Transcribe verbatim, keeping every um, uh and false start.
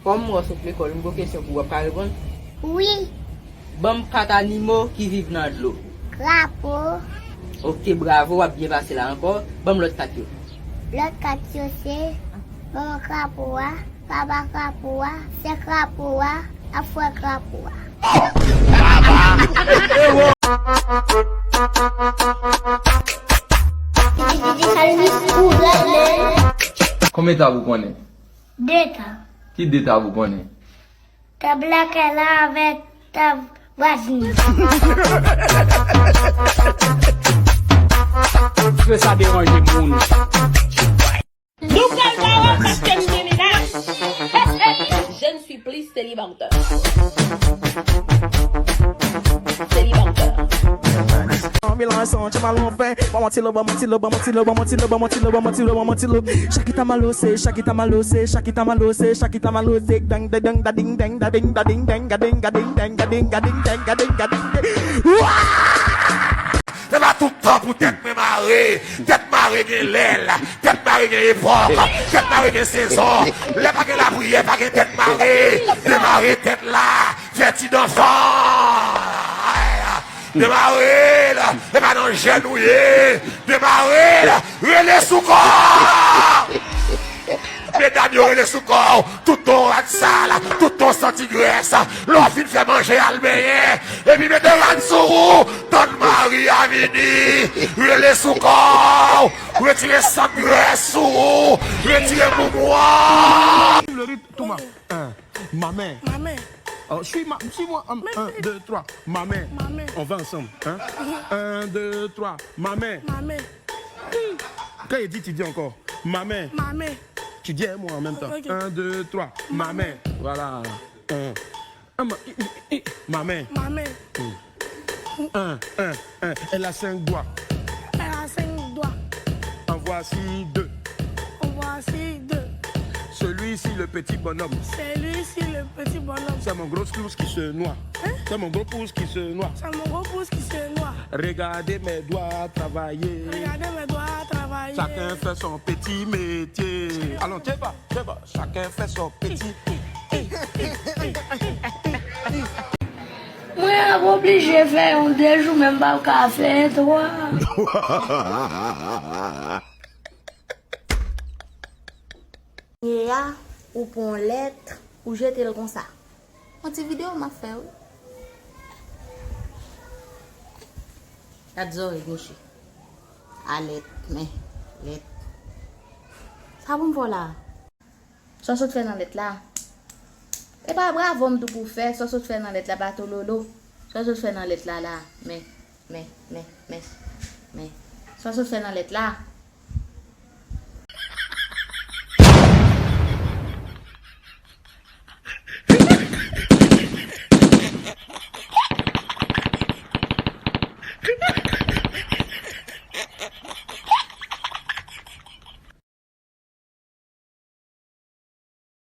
Kòm m wè w sot lekòl, m gen yon kesyon pou w, w ap ka reponn? Wi. Ban m kat animo ki viv nan dlo. Krapo. Oke, bravo, w ap byen pase la ankò. Ban m lòt kat yo. Lòt kat yo se manman krapo a, papa krapo a, sè krapo a, ak frè krapo a. Konbyen tab ou konnen? De tab. Ki de tab ou konnen? Tab lakay la avèk tab vwazinaj. Fè sa deranje moun. Nou pral ba w paske m gen mennaj. Je ne suis plus célibataire. Célibataire. Milan son, chama lonpe. Vamos tilo, vamos tilo, vamos tilo, vamos tilo, vamos tilo, vamos tilo, vamos tilo. Shakita malose, shakita malose, shakita malose, shakita malose. Dang, da, dang, da, ding, dang, da, ding, da, ding, dang, ga, ding, ga, ding, dang, ga, ding, ga, ding, dang, ga, ding, ga, ding, ga, ding. Wah! Se pa tout tan pou tèt mwen mare. Tèt mare gen lèl. Tèt mare gen epòk. Tèt mare gen sezon. Lè pa gen lapriyè, pa gen tèt mare. Demare tèt la. Fè ti dansan. Demare l. E pa nan jèn ou ye. Demare l. Rele sou kò. Medam yo rele sou kò w, tout ton rad sal, tout ton santi grès. Lè w fin fè manje, al benyen, epi mete rad sou ou, tann mari a vini. Rele sou kò w, retire sant grès sou ou, retire moumou an. Suiv le rythme, Thomas. Un, ma main. Ma main. Oh, suis ma, suis-moi. Un, deux, trois. Ma main. Ma main. On va ensemble, hein? Un, deux, trois. Ma main. Ma main. Quand il dit, tu dis encore. Ma main. Ma main. Tu dis avec moi en même temps. Ok, ok. Un, deux, trois. Ma main. Voilà. Un. Un, ma, i, i, i, ma main. Ma main. Hmm. Un, un, un. Elle a cinq doigts. Elle a cinq doigts. En voici deux. En voici deux. Celui-ci, le petit bonhomme. Celui-ci, le petit bonhomme. C'est mon gros pouce qui se noie. Hein? C'est mon gros pouce qui se noie. C'est mon gros pouce qui se noie. Regardez mes doigts travailler. Regardez mes doigts travailler. Chacun fait son petit métier. Allons, tiens, va, tiens, va. Chacun fait son petit. Mwen ap oblije fè yon de jou, men m p ap ka fè twa. Kounye a, ou pran yon lèt, ou jete l konsa. Yon ti videyo m ap fè, wi. Gad zòrèy goche. A lèt, men, lèt. Sa pou m fè w la? Sa w sot fè nan lèt la? E pa bravo m tou pou w fè, sa w sot fè nan lèt la, pa tololo. Sa w sot fè nan lèt la la, men, men, men, men, men. Sa w sot fè nan lèt la?